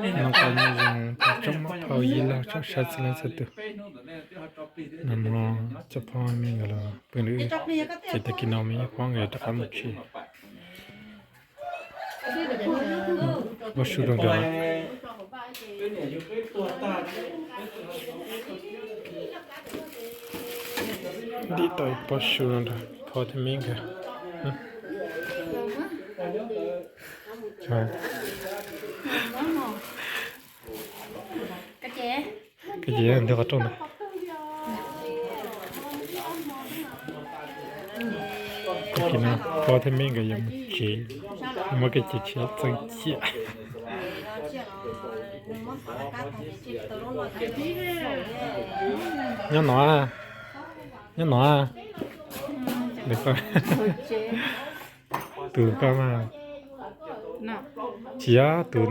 Noj qab nyob zoo, thov tsoom phooj ywg tsoom saib txhua leej txhua tus. Nag hmo coj phob me nkawd los pw lawm, ces tag kis no me nyuam phob nkawd rov qab mus tsev. Pob su rau nkawd. Ntim tau ib pob su rau phob thiab me nkawd. Koj ces nti qhov rooj ntawd. Tag kis no phob thiab me nkawd yuav mus tsev, muab koj ces tsev txeeb ciam. Nyob no, nyob no. Tus koj mas, tsis yog tus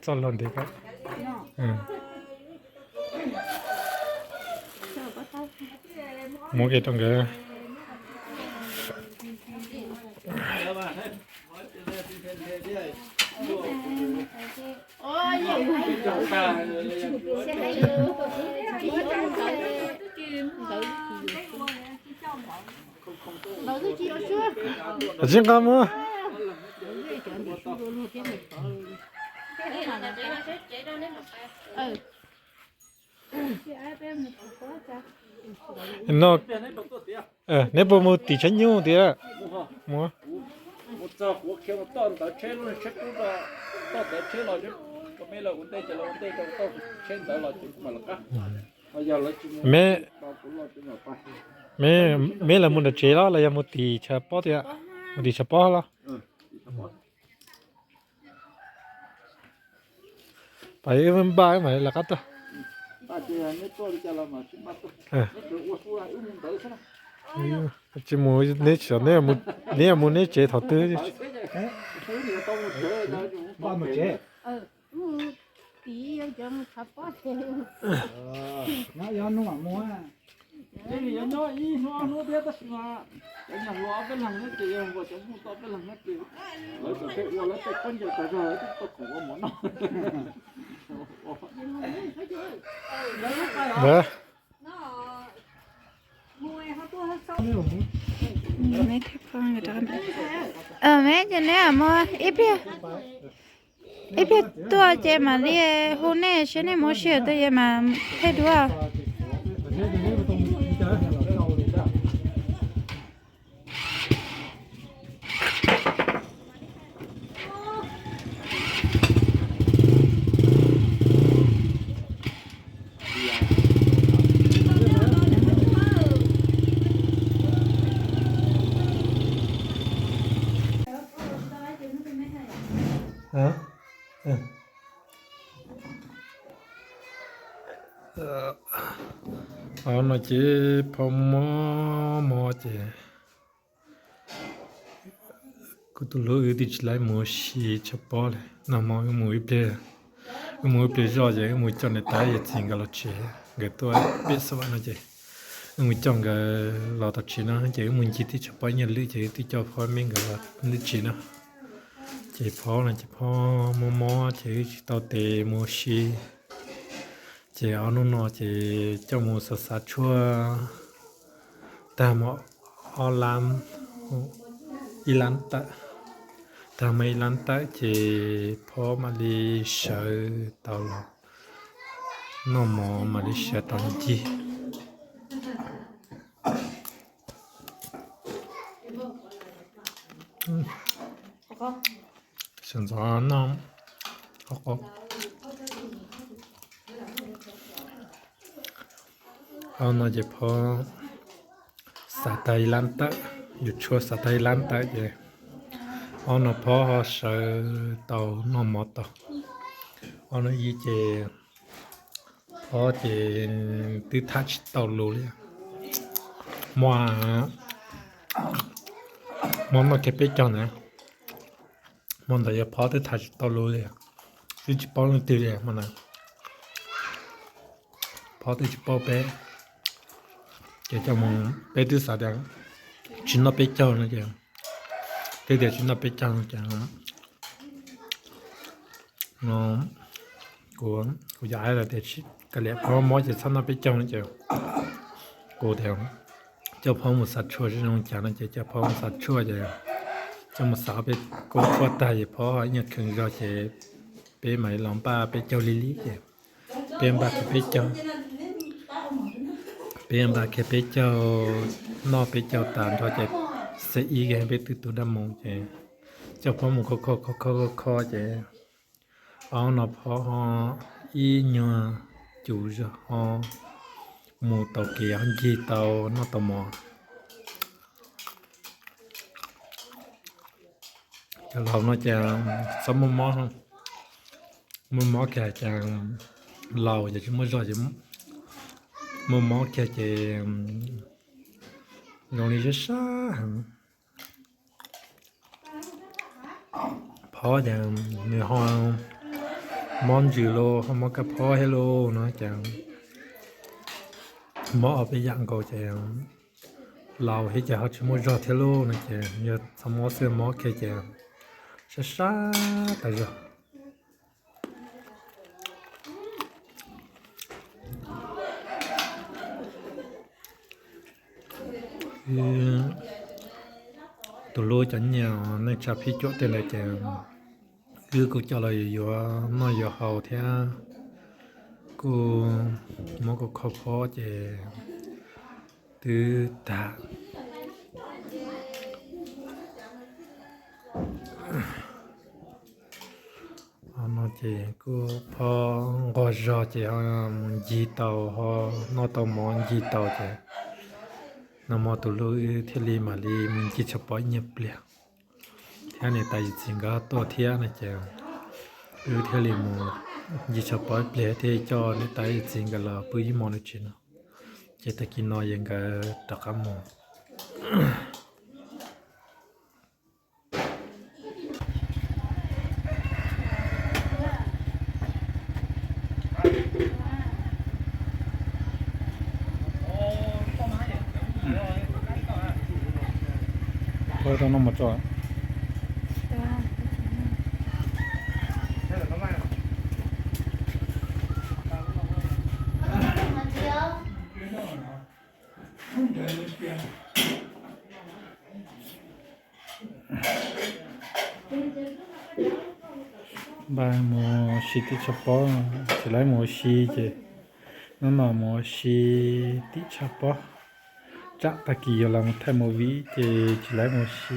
txoj log ntev koj. Muab kiag rau nkawd. Tsis nqa mus. No, neb puas mus tim tshav nyuj tiag? Mus. Me, me, me lawv mus nram tsev los los yog mus tim tshav pob tiag? Mus tim tshav pob los? Pab wb npaj wb mam li lawv qab tuaj. Tsis mus neb tsev, neb mus neb tsev thaum twg. Ces nws yuav nyob ib hnub ob hnub thiab tab sis mas cov nyuag hluas ob peb leeg no ces yog nkaus cov Hmoob tau peb leeg no ces lawv txawm thiaj ua lawv tej khaub ncaws tas zog lawv thiaj tau khoom ua mov noj. Me ces neb mus ib pliag, ib pliag tuaj ces mam li hu nej seb nej mus ua si tuaj ces mam thaij duab. Hov no ces phob mob mob ces kuv tus hlub wb twb tsis laib mus ua si tshav pob li. Nag hmo wb mus ib pliag, wb mus ib pliag zoj ces wb mus coj niam tais yawm txiv nkawd los tsev, nkawd tuaj pem xab vam no ces wb mus coj nkawd los tom tsev no ces wb mus ncig teb tshav pob ib nyuag lwm ces wb twb coj phob me nkawd los ntawm tsev no. Ces phob no ces phob mob mob ces wb tsis tau tes mus ua si. Ces ob hnub no ces coj mus xav xav tshuaj tag mus ob lab, ib lab tawm, tag mus ib lab tawm ces phob mam li sawv tau los noj mov mam li sawv tau ncig. Sawv ntxov noj. Ob no ces phob xav tag ib lab tawm, yus tshuaj xav tag ib lab tawm ces ob no phob ho sawv tau noj mov tau. Ob no ib ces phob ces twb tham tsis tau lus li. Muaj, muaj noj kiag peb caug na. Hmo ntawd yog phob twb tham tsis tau lus li, twb tsis paub leej twg li hmo ntawd. Phob twb tsis paub peb, ces coj mus peb twb xav tias tsis noj peb caug no ces, twb tias tsis noj peb caug no ces no, Kuv, kuv yog aib lawv tias kav liam, phob mob ces txhob noj peb caug no ces kuv tias coj phob mus xav tshuaj seb zoo cas no ces coj phob mus xav tshuaj ces coj mus xav peb kub tshuaj tag ces phob ib nyuag kheev zog ces peb mam li los npaj peb caug li li ces peb npaj kiag peb caug, peb npaj kiag peb caug, noj peb caug tas nrho ces xav ib peb twb tu dab moos ces coj phob mus kho kho kho kho kho kho ces ob no phob ho ib nyuag cum zog ho mus tau kev ho ncig tau noj tau mov. Cov laus no ces txhob muaj mob, muaj mob kiag ces laus ces tsis muaj zog ces muaj mob kiag ces zoo li sab sab heev. Phob ces nws ho mob ntsws lauj, ho mob kab phob thiab lauj no ces mob ob peb yam nkaus ces laus thiab ces ho tsis muaj zog thiab lauj no ces yog txhob mob xwb, mob kiag ces sab sab tas zog. Tus hlub cov nyiaj neej tsa phib cuam tej ntawd ces wb kuj coj los yuav noj yuav haus thiab kuj muab kuv kho phob ces twb tag. No ces kuj phob nqog zog ces ho mus ncig tau, ho noj tau mov ncig tau ces nag hmo tus hlub wb thiaj li mam li mus ncig tshav pob ib nyuag pliag thiab niam tais yawm txiv nkawd tuaj thiab no ces wb thiaj li mus ncig tshav pob ib pliag thiaj coj niam tais yawm txiv nkawd los pw ib hmo nws tsev no. Ces tag kis no yawg nkawd rov qab mus. Tau no mus tso. Npaj mus ua si tib tshav pob, tsis laib mus ua si ces hnub no mus ua si tib tshav pob. Tsam tag kis yuav los mus thaij movie ces tsis laib mus ua si.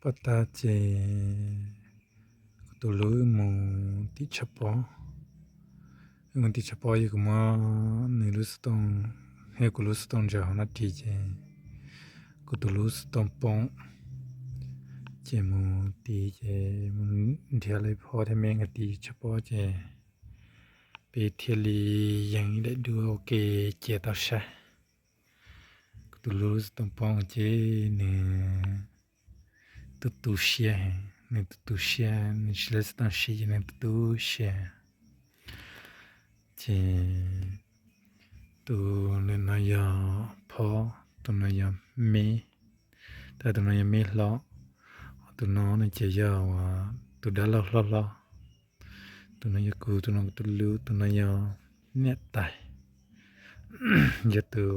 Poj tag ces kuv tus hlub mus tib tshav pob. Wb mus tib tshav pob, yog kuv muab nws lub xov tooj, yog kuv lub xov tooj ntsaws hauv no ris ces kuv tus hlub xov tooj poob. Ces mus tid ces mus nrhiav lawv phob thiab me nkawd tid tshav pob ces peb thiaj li yees ib daim duab ua ke cia tau saib. Kuv tus hlub xov tooj poob ces nws tu tu siab, nws tu tu siab, nws tsis lawv xov tooj siv ces nws tu tu siab. Ces tus no yog phob, tus no yog me, tab tus no yog me hlob, tus no no ces yog tus dab laug hlob hlob. Tus no yog kuv, tus no kuv tus hlub, tus no yog niam tais. Yog tus,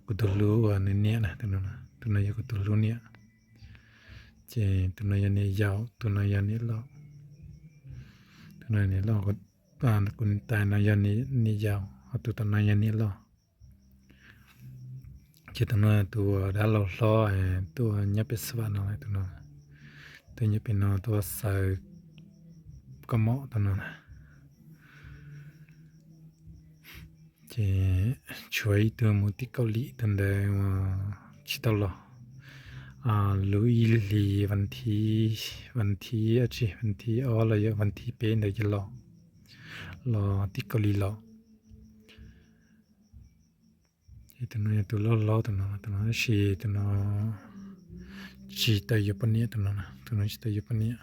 kuv tus hlub uas nws niam na, tus no yog kuv tus hlub niam. Ces tus no yog niam yau, tus no yog niam loj. Tus no niam loj, kuv niam tais no yog niam yau, ho tus tom no yog niam loj. Ces tus no tus dab laug hlob tuaj nyob pem Xas Vas no, tus no tuaj nyob pem no tuaj xaws kab mom tus no na. Ces tshuav ib tug mus tim Kaus Lim, tus ntawd tsis tau los. Lub ib hlis vas thib, vas thib, tsis, vas thib ob los yog vas thib peb ntawd ces los, los tim Kaus Lim los. Ces tus no yog tus loj hlob tus no, tus no tab sis tus no tsis tau yuav poj niam tus no, tus no tsis tau yuav poj niam.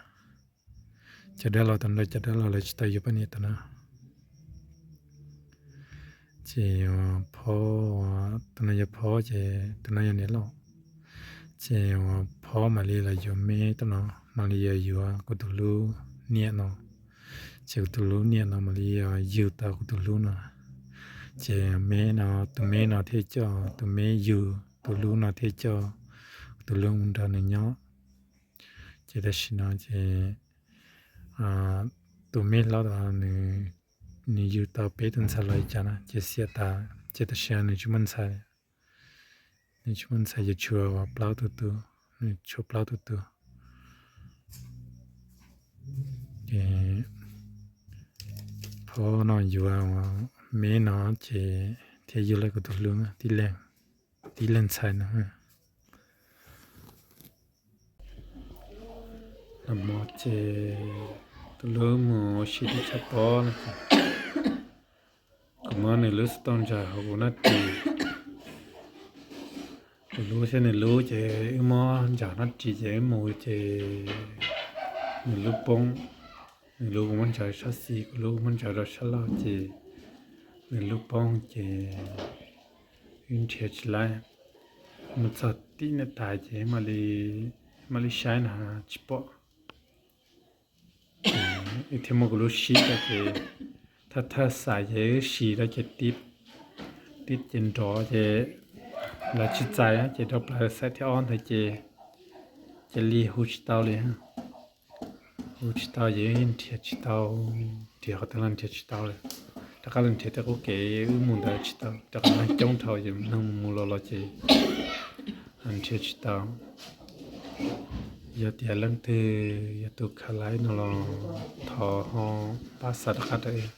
Cov dab laug tus ntawd, cov dab laug lawv tsis tau yuav poj niam tus no. Ces phob, tus no yog phob ces tus no yog niam loj. Ces phob mam li los yuav me tus no. mam li yog yuav kuv tus hlub niam no. Ces kuv tus hlub niam no mam li yog yug tau kuv tus hlub no. Ces me no, tus me no thiaj coj, tus me yug tus hlub no thiaj coj kuv tus hlub mus nrog nws nyob. Ces tam sim no ces tus me hlob no nws, nws yug tau peb tus ntxhais los li cas na ces xiam tas, ces tam sim no nws tsis muaj ntxhais. Nws tsis muaj ntxhais, ces tshuav plaub tus tub, nws tshuav plaub tus tub. Ces phob no yuav me no ces thiaj yug lawm kuv tus hlub tib leeg, tib leeg ntxhais no. Nag hmo ces tus hlub mus ua si teb chaws Pob no ces kuv muab nws lub xov tooj ntsaws hauv kuv nab ris. Kuv lub thiab nws lub ces wb muab ntsaws nab ris ces wb mus ces nws lub poob. Nws lub kuv muab ntsaws sab xis, kuv lub kuv muab ntsaws rau sab laug ces nws lub poob ces wb nrhiav tsis laib. Mus txog tim niam tais ces mam li saib na tsis pom. Wb thiaj muab kuv lub sib rau ces thawj thawj xais ces wb sis rau ces tib, tib ces nrov ces lawv tsis txais ces rau plaws xais thib ob ntawd ces cia li hu tsis tau li. Hu tsis tau ces nrhiav tsis tau, nrhiav qhov twg los nrhiav tsis tau li. Rov qab los nrhiav tej qub kev wb mus ntawd tsis tau, rov qab neeg coob dhau ces neeg mus los los ces nrhiav tsis tau. Yog tias leej twg yog tus khaws laib no los thov ho pab xa rov qab rau wb.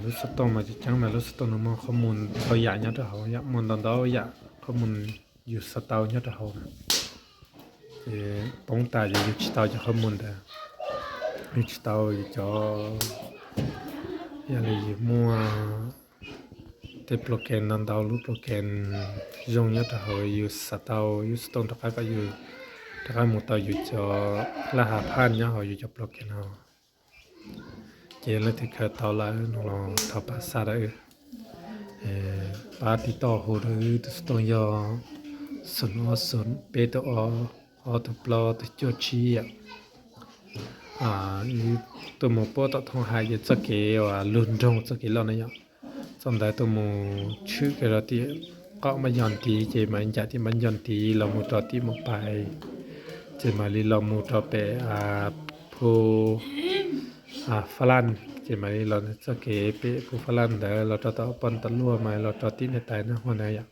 Lub xov tooj mas tseem ceeb mas lub xov tooj no muaj qhov mus ntau yam nyob rau hauv, yam muaj ntau ntau yam qhov mus yus xa tau nyob rau hauv na. Ces poob tas ces yus tsis tau cov qhov mus ntawd, yus tsis tau yus cov, yog li yus muaj tej program ntau ntau lub program zoo nyob rau hauv yus xa tau lub xov tooj rov qab kom yus rov qab mus tau yus cov laj hav phaj nyob hauv yus cov program no. Ces leej twg khaws tau lawm no los thov pab xa rau wb, pab tiv toj hu rau wb tus xov tooj yog xoom ob xoom peb tus ob, ob tus plaub tus cuaj tsib yom. Wb tuaj mus puab tom Thoob Hais ces txoj kev uas lug nroog txoj kev loj na yom, txoj ntawd tuaj mus tshwm kiag rau tim qaum Npab Yog ntiv ces mam li ncaim tim Npab Yog ntiv los mus rau tim Mus Pais, ces mam li los mus rau pem Phu Fab Laj, ces mam li los txoj kev pem Phu Fab Laj ntawd los rau tom Poj Ntaus Luaj mam li los rau tim niam tais Naj Huab na yom.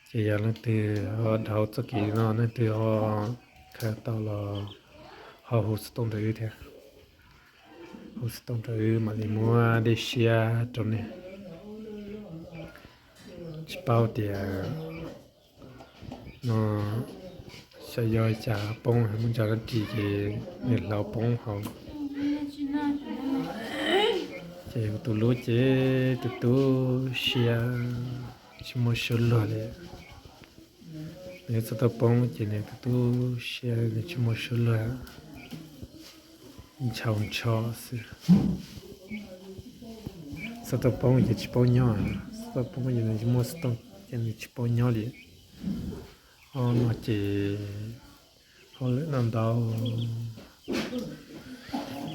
Ces yog leej twg ho dhau txoj kev no leej twg ho khaws tau los ho hu xov tooj rau wb thiab. Hu xov tooj rau wb mam li muab dej siab rau nej. Tsis paub tias no xyov yog cas poob muab ntsaws dab tsi ces nws hlauv poob hauv. Ces kuv tus hlub ces tus tu siab tsis muaj suab luag li. Nws txoj tau poob ces nws tus tu siab nws tsis muaj suab luag, ntshaus ntsho xwb. Txoj tau poob ces tsis paub nyob, txoj tau poob ces nws tsis muaj xov tooj ces nws tsis paub nyob li. Ob no ces hauj lwm no ntau,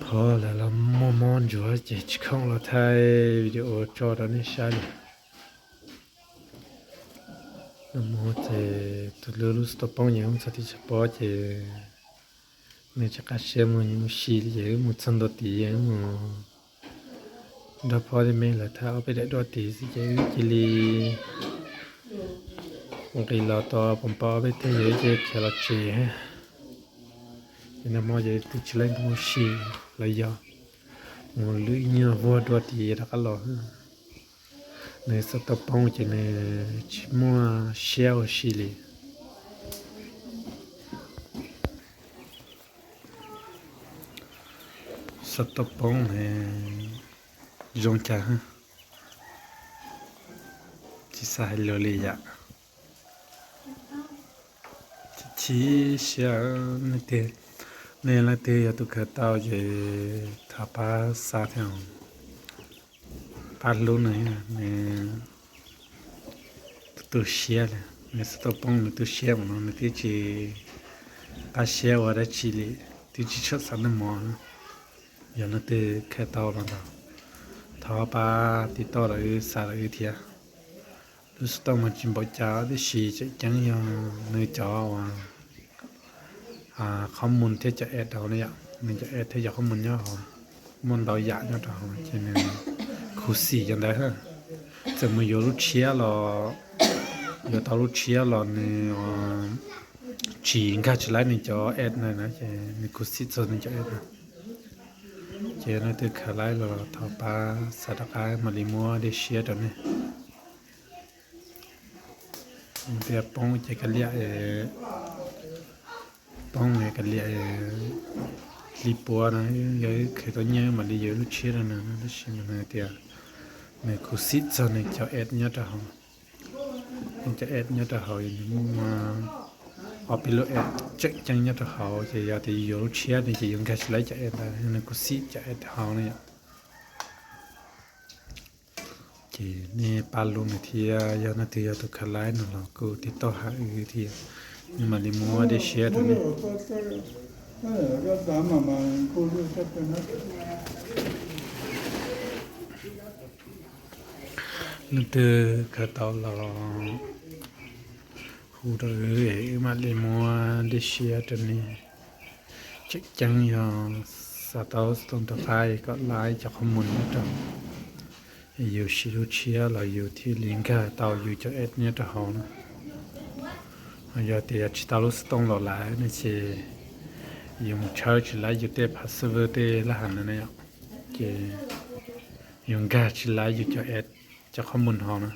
phov lawm los muaj mob ntsuav ces tsis khoom los thaij video tso rau nej saib li. Nag hmo ces tus hlub lub xov tooj poob ces wb mus txog tim tshav pob ces nws tsis qab siab mus mus si li ces wb mus txog ntua tid wb mus nrog phob thiab me lawv tham ob peb daim duab tid xwb ces wb cia li nqis los tau pom pom ob peb teg ces wb cia li khiav los tsev. Ces nag hmo ces twb tsis leej twg mus si los yog mus lwm nyuag vuag dua tid rov qab los. Nws xov tooj poob ces nws tsis muaj siab ua si li. Xov tooj poob zoo cas, tsis xav hais lus li yam. Chim siab, nej leej twg yog tus khaws tau ces thov pab xa thiab, pab hlub nws, nws tu siab li, nws xov tooj poob nws tu siab mus no nws twb tsis qab siab ua dab tsi li, twb tsis tshua xav noj mov. Yog leej twg khaws tau los ntawd, thov pab tiv tauj los wb xa los wb thiab. Lub xov tooj mas tsis npaum cas tiam sis tseem ceeb yog nws cov uas qhob mus thiab cov app rau hauv na yom, nws cov app thiab cov qhob mus nyob hauv, muaj ntau yam nyob rau hauv ces nws khuv xim cov ntawd. Txawm mus yuav lub tshiab los, yuav tau lub tshiab los nws tsis nkag tsis laib nws cov app na, ces nws khuv xim txog nws cov app na. Ces yog leej twg khaws laib los thov pab xa rov qab mam li muab dej siab rau nej. Tias poob ces kav liam, poob kav liam li puav no, yog wb khaws tau nyiaj mam li yuav lub tshiab rau nws, tab sis mas nws tias nws khuv xim txog nws cov app nyob rau hauv. Nws cov app nyob rau hauv nws muaj ob peb lub app tseem ceeb nyob rau hauv, ces yog tias yus yuav lub tshiab no ces yus nkag tsis laib cov app ntawd, nws khuv xim cov app hauv na yom. Ces nej pab lub nws thiab, yog leej twg yog tus khaws laib no los kuj tiv tauj hais wb thiab, wb mam li muab dej siab rau nej. Leej twg khaws tau los hu rau wb es wb mam li muab dej siab rau nej. Tseem ceeb yog xa tau xov tooj rov qab kom laib cov qhob mus nyob rau, yus siv lub tshiab los yus thiaj li nkag tau yus cov app nyob rau hauv na. Yog tias tsis tau lub xov tooj los lawm no ces yus mus tshawb tsis laib yus tej password tej lab ham no na yom, ces yus nkag tsis laib yus cov app, cov qhob mus hauv na.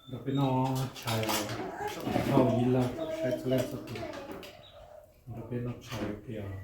Nrog peb noj tshais, thauj ib lawg saib txhua leej txhua tus. Nrog peb noj tshais tias.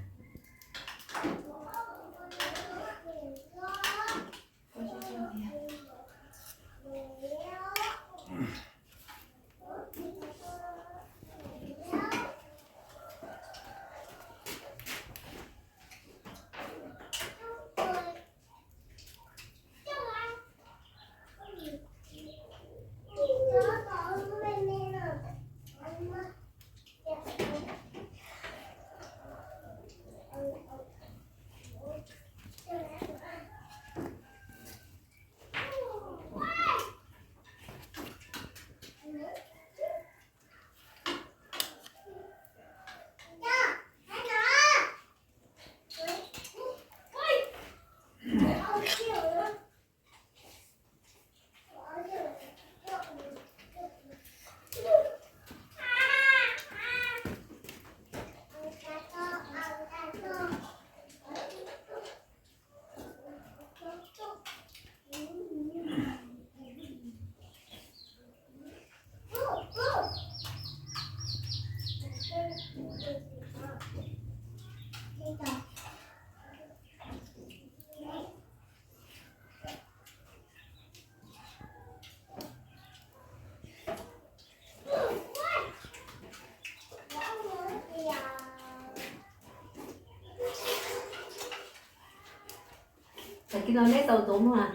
Tag kis no neb tau tuav muag.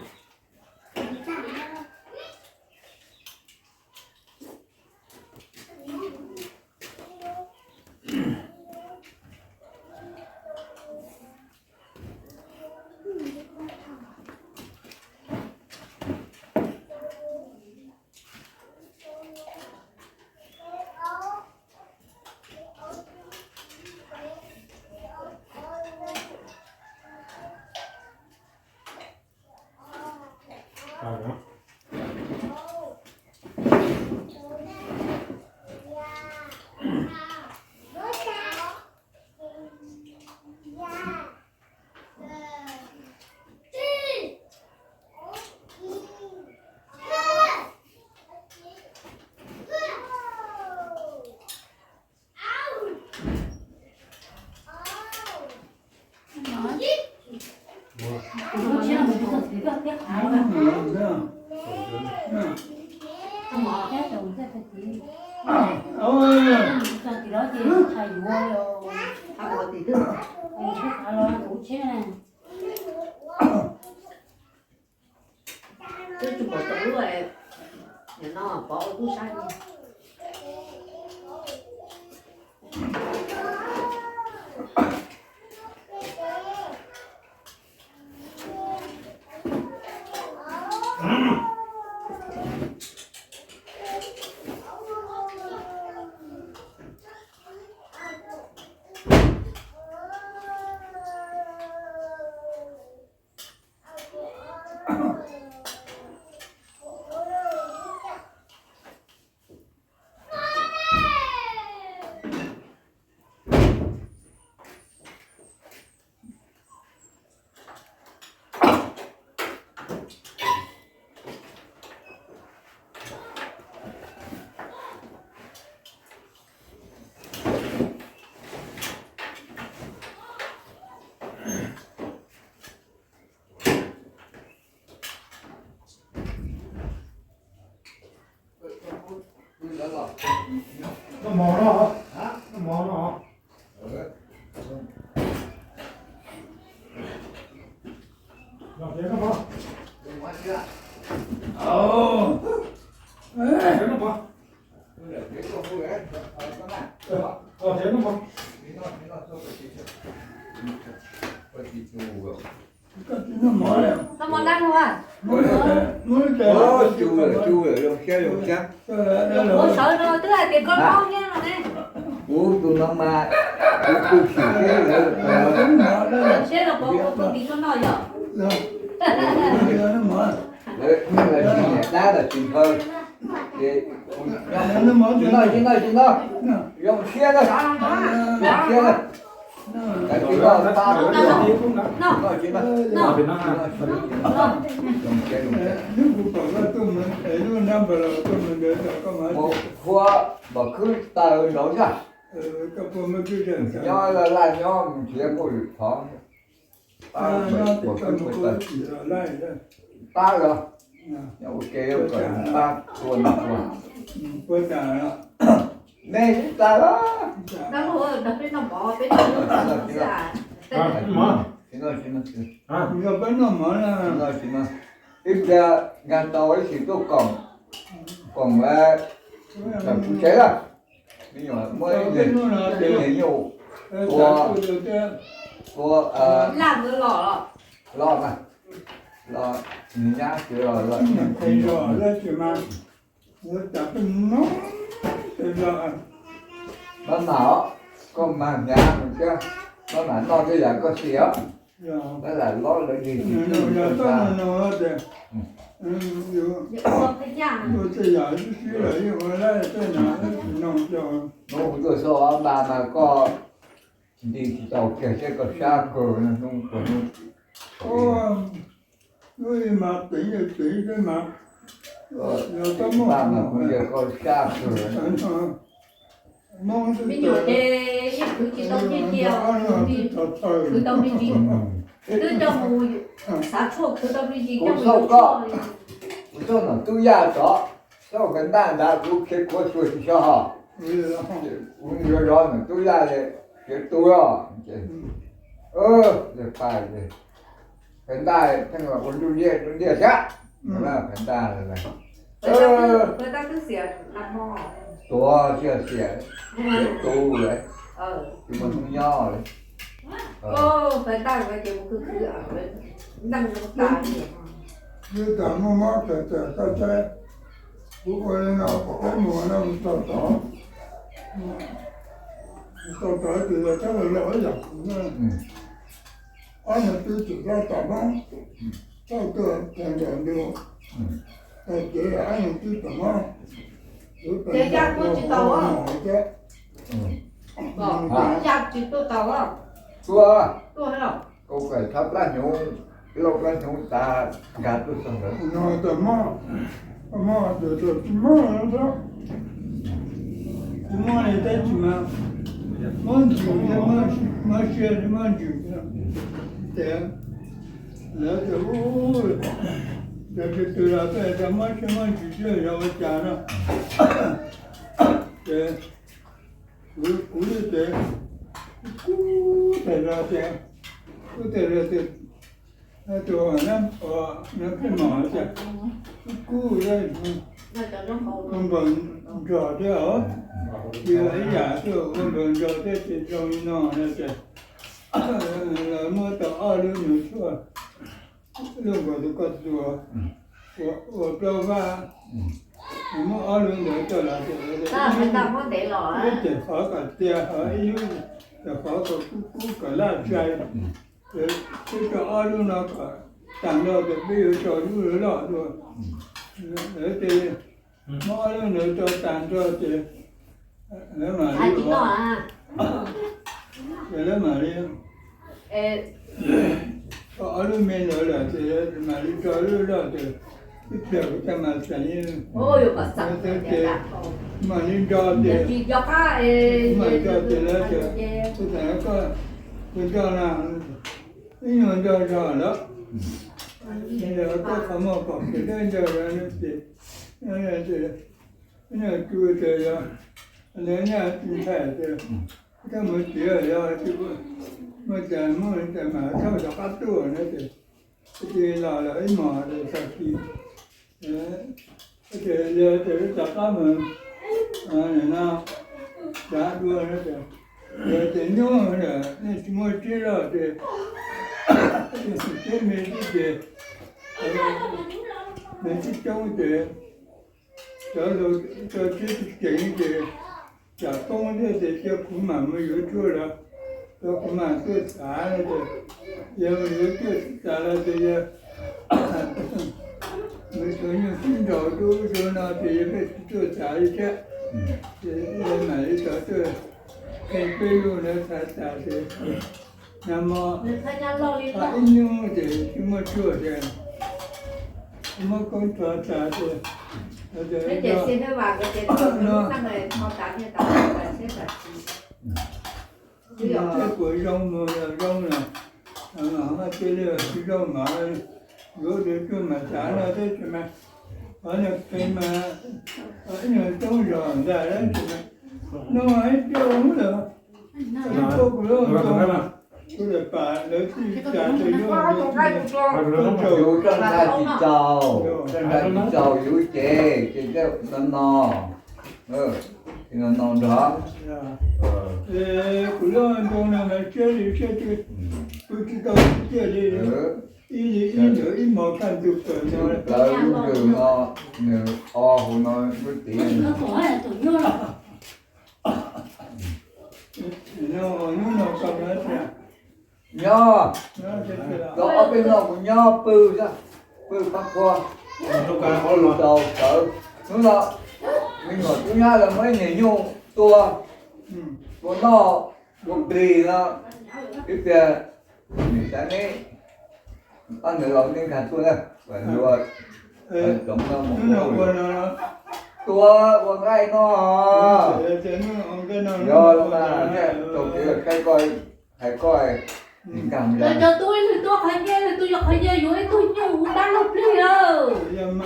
No pov ua tub sab. Noj mov no, noj mov no. Los thiab noj mov. Los thiab noj mov. Los thiab noj mov. Noj mov dab hua. Ua, cug lawm, cug lawm, zoo siab zoo siab. Kuv sawv no twb hais tias koj noj nyiaj no ne. Kuv tus no mas kuv twb xyuam xim lawm. Seb los pov ua koj tiv koj noj yom. Lawv, lawv tsis nyiam dab los tsis nphaw. Ces tsis noj, tsis noj, tsis noj. Zoo siab na. Zoo siab na. Tsis noj, tsis noj, tsis noj, tsis noj. Zoo siab, zoo siab. Mus qhua npam khwb taws nraud xwb. Nyob laj laj nyob mus nrhiav npauj lwm qhov. Pab los, nyob ua ke kom pab tua noj tua. Nej tsis tas los. Ib pliag nkag tau ib sim tuaj koom, koom lawm, tawm kuv tsev lawm. Me nyuam muab ib niag nyuj tua, tua los mas, los nws nyab tsev los los. Maj mam os, koj mag hnyav mus thiab, maj mam noj tej yam koj xis os. Tab lam lob lawv yig tsis txawj. Hnub kuv tuaj xyuas ob nta mas koj nti tsis tau kiag seb koj sab kawg hnub kawg hnub. Hnub mas teev teev xwb mas. Tab mas kuv tias koj sab kawg. Me nyuam ces yeej khwv tsis tau nyiaj cia, khwv tau me ntsis, twb coj mus xav tshuaj khwv tau me ntsis coj mus xauj koj. Kuv xauj nom tub yaj tod, xauj Fais Ntaj ntawd kuv khiav kuav xyuas tsis xyov hos. Kuv zov zov nom tub yaj ces khiav tu los. Fais Ntaj pheej ua nruj liaj nruj liaj thiab. Fais Ntaj tuav tsis xiam, khiav tu lawm, tsis muaj hnub nyob li. Twb tas muaj mob txawm txawm koj saib, kuv ua li no pom peb mus no mus txog tod, mus txog tod ces yog txhob los los ib yam kuv na. Ob niag twb tseem rov tom mob, txhob tuaj tag nram ntu, tag kev ob niag twb tom mob. Ces yaj tuaj tsis tau, yaj tsis tuaj tau. Tuaj, tuaj, kuv kom thov plab hnyuv, lauj plab hnyuv tas nkag tuaj txog ntawd. No tau mob, mob ces tsis mob, tsis mob li tab sis mas mob ntsws thiab, mob siab li mob ntsws thiab. Ces lawv tias, ua cas tus twg los tej tias mob siab mob ntsws thiab yog ua cas no. Ces kuv, kuv ces kub tag zog tias, kub tag zog tias, tus no pheej mom tias kub kub, Ua npaws nrog thiab os, ib yam thiab ua npaws nrog thiab ces zoo li no no ces lawv muab tau ob lub nws tshuaj, lub nkaus tus koj txuas ua plaub vab, muab ob lub ntawd coj los ces, ib ces qhov kom tiag, ho ib lub ces qhov kom kub kub kom laj sai. Ces peb coj ob lub no kom tag nrho ces peb yuav tso lub loj dua. Lawv ces muab ob lub ntawd tso tag nrho ces lawv mam li, ces lawv mam li tso ob lub me ntawd lawm ces mam li tso lub loj ces ib pliag kuv coj mas xeev, ces mam li nrog ces, mam nrog ces lawv tias, kuv tham koj, kuv nrog na, ib nyuag nrog zog lawm, koj qhov muag pom kev dawb nrog zog ces, ib nyuag cua ces yog, ntawd nyaj tsis ntshai ces, koj mus txiv yog tsis muaj cas muaj cas mas thauj rov qab tuaj no ces, ces los lawm ib hmos ces tag kis ces rov qab mus no, cav dua no ces, ces nyuj lawm nej tsis muaj tsiab loj ces, tsiab me xwb ces, me tsiab coob ces, cov, cov tsiab tsis ceev ces tsam poob thiab ces cia kuv mam mus yuav tshuaj los, cov kuv mam tuaj txav no ces, yog mus yuav tshuaj txav los ces yog mus xyuas nyuj sib nraus rau ub rau no ces yog peb tsis tuaj txav li thiab. Ces mam li tau tuaj qhia peb lub ntawd txhav tas ces nag hmo ib hnub ces tsis muaj tshuaj ces muab koob rho tas ces, ces peb puas zoo mus yog zoo no, cia li tsis zoo mas yuav ua tshuaj mas xav no thiab tsis mas, qhov niag pem mas ib nyuag coob zog ntag, no ib pliag lawm, kuv lub ntoo, kuv lawv pam lawv tij tas ces yus txawj ntshai tsis txaus, txawj ntshai tsis txaus yus ces, ces no no, no no nrog. Kuv lub ntoo no mas siab li siab twg, kuv tsis tau tiag li, ib li ib ntawd ib hmos kaj ntug plaws no, plaws lub nrws no, nws o hauv no lub tid. Hnub no koj nyob, los ob peb no kuv nyob pw, pw pab qhua, pw tau sawv. Hnub no me nyuam tub nyab lawv muab ib niag nyuj tua, tua noj, tua plig no, ib pliag nws xav neb, ob nws los nej nkag tuaj na, ua, tua ua nqaij noj, yog mas tau kev saib koj, hais koj nkag. Cov tub ib leeg tuaj qhov nyiaj, ib leeg tuaj yog qhov nyiaj, yuav ib tug nyuj ua dab laug plig lawm.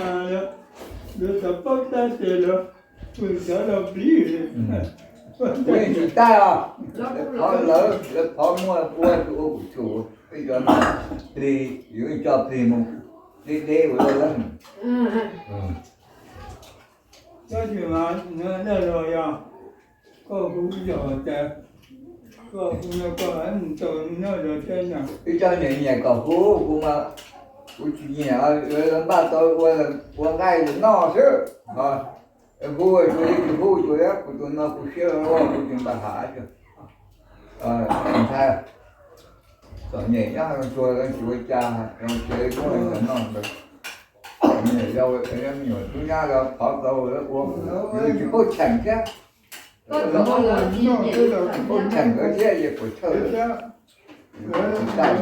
Lawv xav paub tab sis lawv pw xav laug plig. Kuv yeej tsis tab os, lawv qhov, lawv, lawv qhov muaj ua tus ua kuv tsum, peb cov plig, yuav coj plig mus deb deb ua luaj lawm. Tab sis mas nws dab laug yog koj hu yog cas, koj hu no koj mus tau nyob zog thiab no. Ib co nyiam nyiam kom hu kuv mas, kuv tsis nyiam, lawv npaj tau ua, ua nqaij noj xwb. Hu tsuas li tsis hu tsuas li, kuv tus no kuv siab ua kuv tsis npaj hav tsis ntshai. Txom nyem nyob tsuag tsis ua cas, tsev muaj noj ntawd. Yog me nyuam tub nyab los thov tau ua, tsis paub cheem thiab. Tsis paub cheem lawv thiab, puas chawj. Cov npaj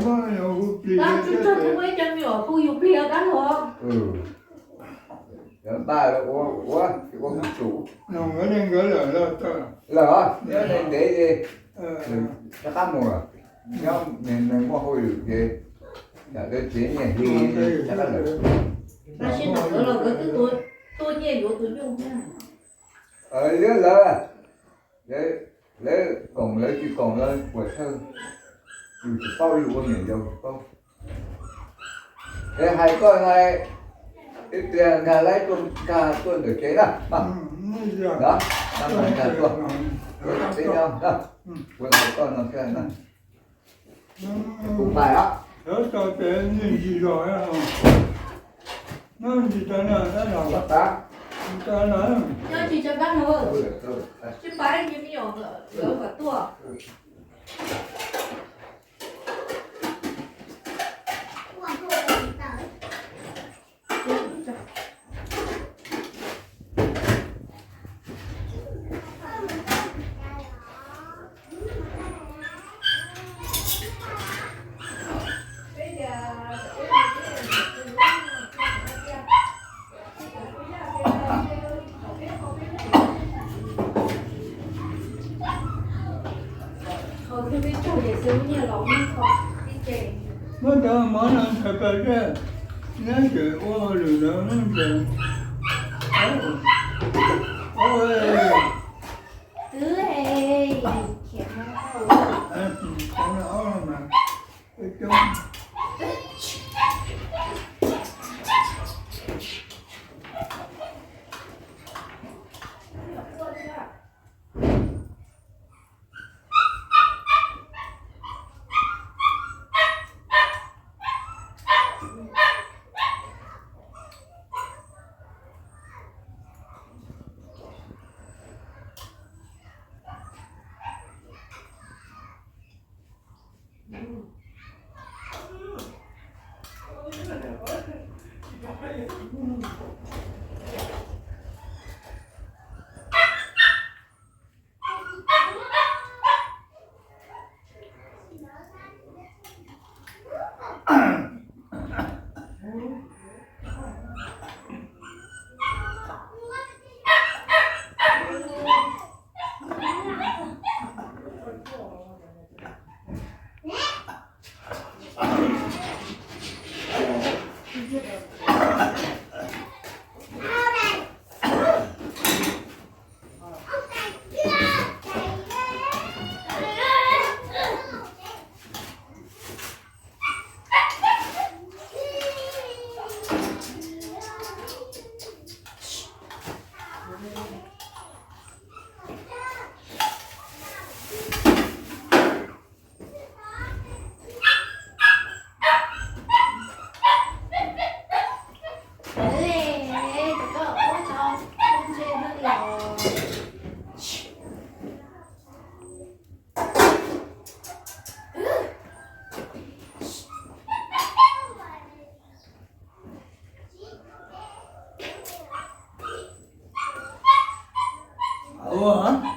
ua ua ua kuv tsum. Lawm, nyob ntev ntev ces rov qab mus, nyob neeg muaj hauj lwm ces yam lawv tsev nyiaj hli rov qab lawm. Tab sis no nkawd los nkawd twb tua nyiaj yuav tus nyuj thiab. Lawv, lawv koom lawv tsis koom lawv puas thawj, yus tsis paub, yus ua niam yau tsis paub. Es hais koj hais, Ib pliag nkag laib tuaj, nkag tuaj ntawm kev na. Nkag tuaj, ua ntawm koj no thiab na. Kuv pais os. Ntsis zog, ntsis tag na, tab los. Nyob tsis tso kab no. Tsis pais ces me nyuam lawv kom tuaj. Muab cov mov no nthaws plaws zej, neb tseem ua hauj lwm ntawd ntsees. Ua,